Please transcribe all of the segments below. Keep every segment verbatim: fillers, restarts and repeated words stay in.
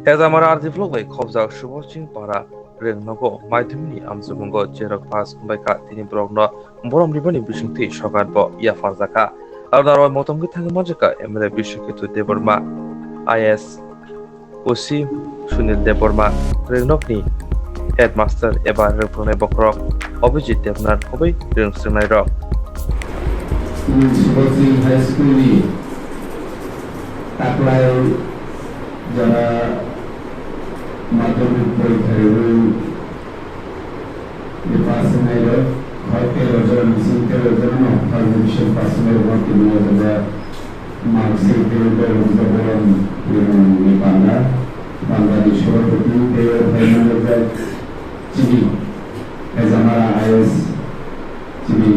Hezamara R D block bai khobjak Subhasing Para rwng nogo maidhomikni amchukmungo cherok pass wngbaikha, tini borokno borom ribani bisingtwi sokat bo yapharjakha. Aroni aro motom khe thangwi manjakha M L A Biswakethu Debbarma, I A S, O C Sunil Debbarma, rwngnokni headmaster eba rwngphuruknai bokhorok Abhijit Debnath, khobwi rwng swrwngnairok. Subhasing High School ni taklai jora madhyamik porikha rwui pass wngnairok, hoi tero jora ni bising tero jora no first division pass wngnairok no tini o jaga marksheet tei borok rok borok ni panda, panda ni sobhapati tei o phai manjak chini Hezamara I A S chini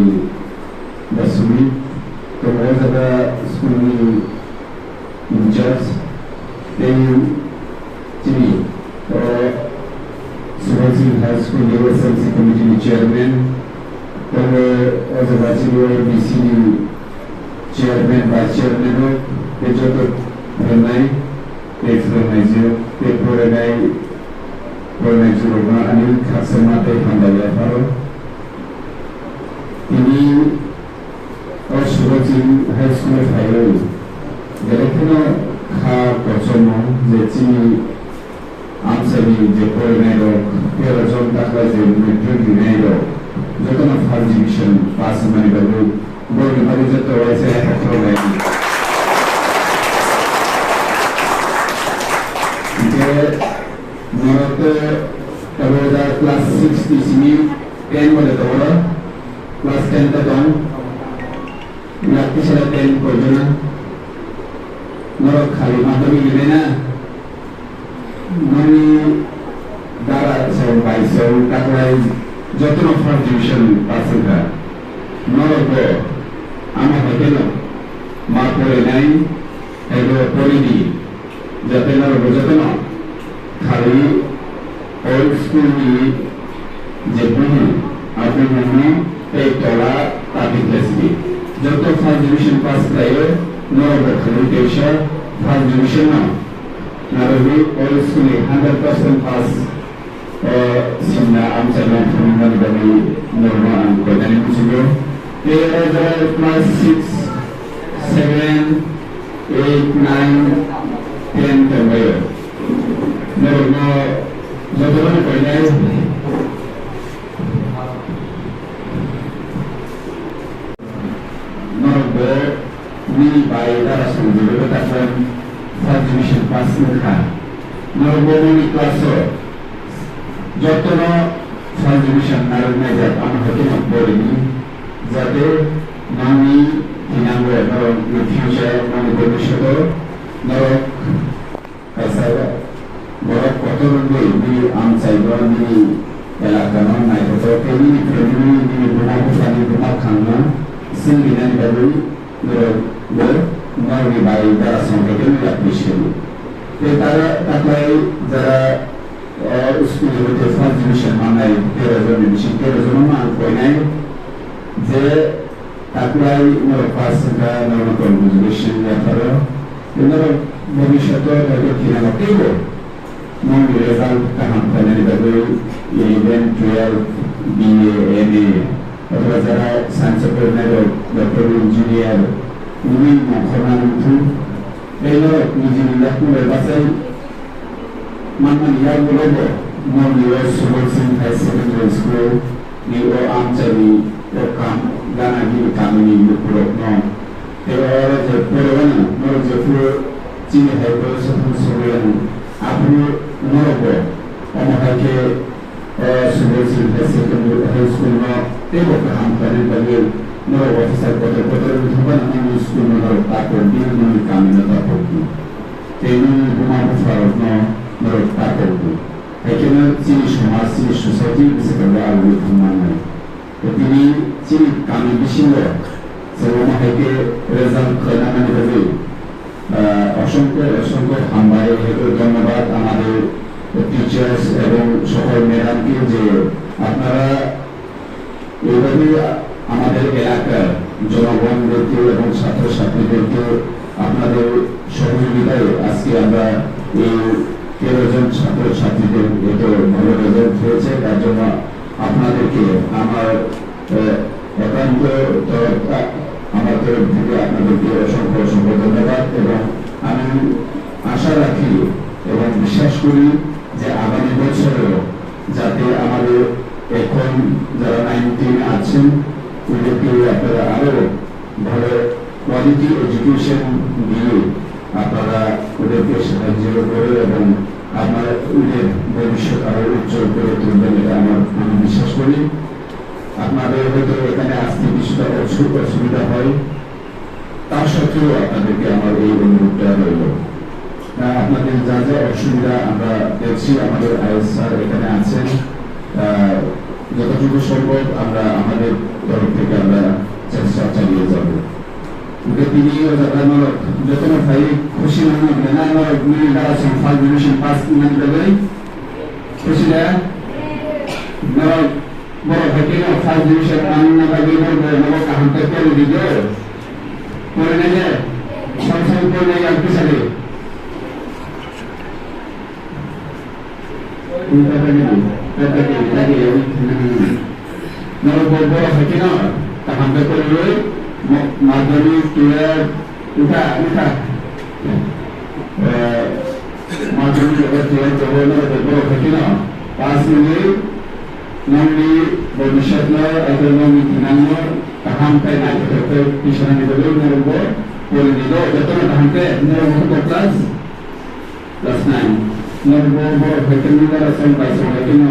Dasumi, tei o jaga school ni in charge, tei chini, o, Subhasing High School ni S M C committee ni chairman, tei o jaga chini O B C ni chairman, vice chairman rok, tei joto phainai, tei phainai je, tei phainai, phainai jorokno ani khaksa ma tei hambai yapharo. Tini O Subhasing High School o phaiwi, belai kheno kha kochomno je chini amchaini je porinairok, tero jon takhla je matric rinairok, jotono first division pass wngmani bagwi borokni bagwi joto waisa yaphar khoroknai. Hinkhe norok tei tabuk class six ni simi ten bo de tongo, class ten ta tong. Yak tisala ten koijono norok khali madhyamik rinai na? Nini dara song bai song taklai jotono first division pass wngkha. Norok bo ama hai kheno ma porinai, hai bo porini. Jate norok bo jotono khali o school ni je buhung, a buhung no tei tola ta bidya sidi. Joto first division pass khlaio, norok bo khali teisa first division no narwgwi o school ni hundred percent pass. O simna amchaino phunukmani bagwi norokno ang koinani muchungo. Tei oro jora class six, seven, eight, nine, ten tongbaio. Norokno jotono koinai. Norok bo nini bai dara song jora bwtakrang first division pass wngkha. Norok bo nini class o jotono first division narwk naijak, ano hai kheno porini, jate nini thinango norok ni future, nini bhobishoto norok kaisa borok kotor wngwi nini amchaino, nini elakano naithothok khe nini family, nini buma buphani buma khangno sengrinani bagwi norok bo norokni bai dara songkhe khe nini yapri sedi. Tei dara taklai jara, o, school ni hoite first division mannai tero jonni bising tero jono ma ang koinai je taklai norok pass wngkha, norokno congratulation yapharo. Tei norok bhobishoto hoite thinango teibo nokni result kaham khlainani bagwi eleven, twelve, B A, M A, othoba jara science o porinai rok, doctor, engineer wngwi nongkhorna nukthung. Tei norok nijini yakung bai bachai manmani yagulogo nokni o Subol Singh High Secondary School ni o amchaini o kam gana gini kamini lukurokno. Tei oro je porewano norok jephuru chini hai boyoso thang sogwi ano, aphuru norokbo omo hai khe, o, Subol Singh High Secondary High School no teibo kaham khlainani bagwi norok officer kotor kotor wngwi thangphano nini school no norok tapokdi, nini kamino tapokdi. Tei nini buma bupharokno norok tapokdi. Hai kheno chini somaj, chini society bwswkango alogwi thang mannai. Tei tini chini kami bisingo chwng omo hai khe result khlaina mani bagwi, ah, অসংখ্য অসংখ্য হামবাই, ধন্যবাদ আমাদের teachers এবং সকল madam কে যে আপনারা এইভাবে আমাদের এলাকার জনগণদেরকে এবং ছাত্রছাত্রীদেরকে আপনাদের সহযোগিতায় আজকে আমরা এই তেরো জন ছাত্রছাত্রীদের এত ভালো রেজাল্ট হয়েছে, তার জন্য আপনাদেরকে আমার, আহ, একান্ত তরফ, আমার তরফ থেকে আপনাদেরকে অসংখ্য, অসংখ্য ধন্যবাদ। এবং আমি আশা রাখি এবং বিশ্বাস করি যে আগামী বছরেও যাতে আমাদের এখন যারা নাইন টেনে আছেন, ওদেরকে আপনারা আরও ভালো কোয়ালিটি এডুকেশন দিয়ে আপনারা ওদেরকে সাহায্য করে এবং আপনারা ওদের ভবিষ্যৎ আরও উজ্জ্বল করে তুলবেন, এটা আমার আমি বিশ্বাস করি। আপনাদের হয়তো এখানে আসতে কিছুটা অসু-, অসুবিধা হয়, তা সত্ত্বেও আপনাদেরকে আমার এই অনুরোধটা রইল। আহ, আপনাদের যা যা অসুবিধা আমরা দেখছি, আমাদের আইএস স্যার এখানে আছেন। আহ, যতটুকু সম্ভব আমরা আমাদের তরফ থেকে আমরা চেষ্টা চালিয়ে যাব। Hingke tini o jaga norok jotono phai khusi nangma hwnwi na norok nini dara chwng first division pass wngmani bagwi khusi da? Norok borok hai kheno first division wngna bagwi norok borokno kaham khe pori di do. Porinai de, sal sal porinai yang kisa de. Norok bo borok hai kheno kaham khe poriwi madhyamik, twelve, wngkha, wngkha. Eh, madhyamik eba twelve jobo norok bo borok hai kheno pass wngwi nongni bobiswtno eba nongni thinangno kaham khe naithothok khe tisanani bagwi norok bo porini do jotono kaham khe norok bo class Class nine. Norok bo borok hai khe nini dara chwng kaisa hai khe no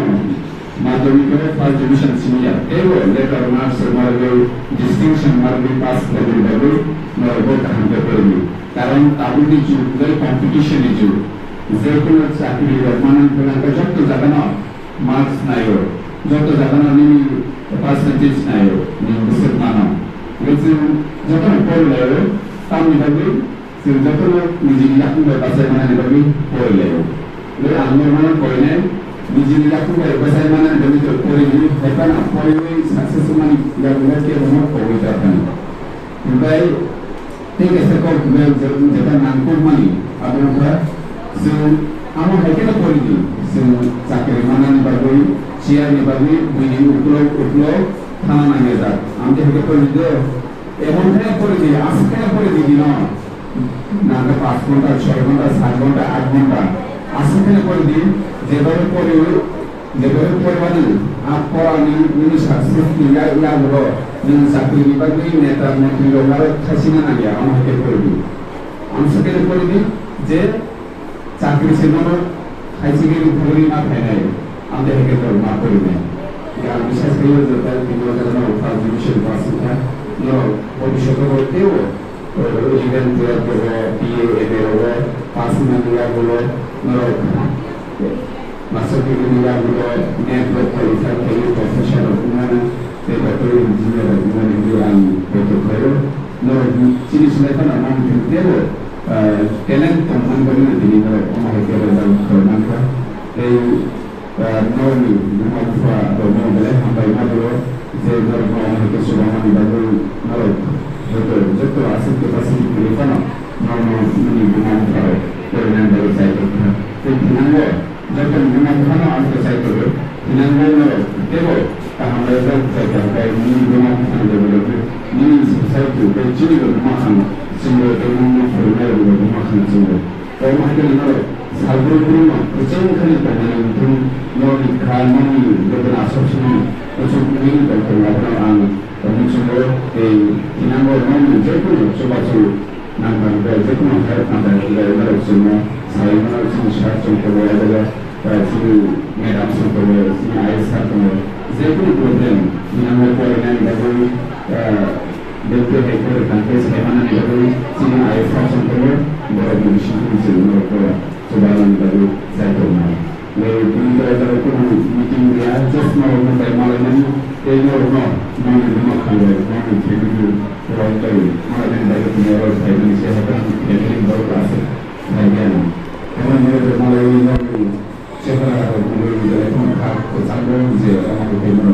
madhyamik o first division simi ya. Teibo letter marks rwma rwgwi distinction ma rwgwi pass khlaimani bagwi norok bo kaham khe pori di. Karon tabukni jug tei competition ni jug. Je kono chakri rok manang kwlangkha jotto jaga no marks naio, jotto jaga no nini percentage naio, nini bwswk mano. Hingkhe chwng jotono pori laio, tamni bagwi Chwng jotono nijini yakung bai bachai manani bagwi pori laio. Tei ang norokno porinai, nijini yakung bai bachai manani bagwi chwng pori di, hai phano poriwi success wngmani yagulo kebono kogwi ta phano. Himbai tei kaisa kok himbai je-, jeta nangkukmani abo wngkha chwng amo hai kheno pori di, chwng chakri manani bagwi, chair ni bagwi buini uklok uklok thana nangjak. Ang tei hai khe pori di do, emon kheno pori di, aswk kheno pori di dino. Nangkhe paanch ghonta, choi ghonta, sat ghonta, aat ghonta. Aswk khe pori di, jebabe pori, jebabe pori mani, a pora ni nini success ni ya, yagulo, nini chakri ni bagwi neta montri rok aro khaisina nangya, amo hai khe pori di. Amswk khe pori di, je chakri se nono khaisingwi rwphagwi ma phainai, amtwi hai khe norok ma porinai. Ang biswas khaio je tai tini o jaga norok first division pass wngkha, norok bhobishoto bo teibo Eleven, twelve rogo, B A, M A rogo pass wngmani yagulo norok master degree ni yagulo NET rok qualify khlaiwi professor rok wngmani tei doctor engineer rok wngmani wngwi ang poito khlaio. Norok chini slai phano mani thwng teibo, ah, talent tongmani bagwino tini norok omo hai khe result khwlai mankha. Tei Ah, norokni buma bupha rokno belai hambai ma rwo, je norokno omo hai khe chubamani bagwi norok joto, joto aswk capacity kwrwi phano norokno nini buma bupha rok porinani bagwi chai tongkha. Tei thinango jotoni buma buphano aswk chai tongo, thinango norok teibo kaham result chai tongkha, nini buma buphani loge loge nini society tei chini bo buma khan chwngo tei nini phwrwngnairokni bo buma khan chwngo. Omo hai khe norok salbrwi brwi no kwchang khe tongnani wngthung, norokni kha, nokni beton aswk swnwi kuchuk wngwi tongthung, abono ang muchungo tei thinango nokni jekunu chubachu nangkha hwnkhe, jekunu help nangkha hwnkhe norok chwngno sai mano, chini sir chwng tongo, o jaga, ah, chini madam chwng tongo, chini I A S sir tongo, jekunu problem thinango porinani bagwi, ah, Belkhe hai khe rwkha khe sai manani bagwi chini I A S sir chwng tongo, borokni bisingtwi chwng norokno chubanani bagwi chai tongnai. Tei tini o jaga kunu meeting ya, just norokno bai malaimani tei norokno nokni buma khango, nokni family rok bai malaimani bagwi tini oro phaimani se hai khe nokni family borok aswk phai ya nang. Tei norokno malaiwi nokni Chehara rok wngwi belai kheno kha kwchango je omo hai khe bono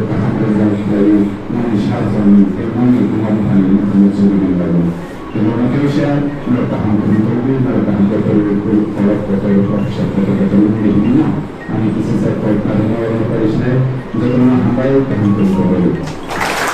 kaham result khlaiwi nokni sir rokni tei nokni buma buphani wngthangno chumui nang laio. Tei bono khe kisa norok kaham kwrwi tongwi norok kaham khe kwrwi kwrwi khorok kotor professor Jotono hambai, kaham tongthok.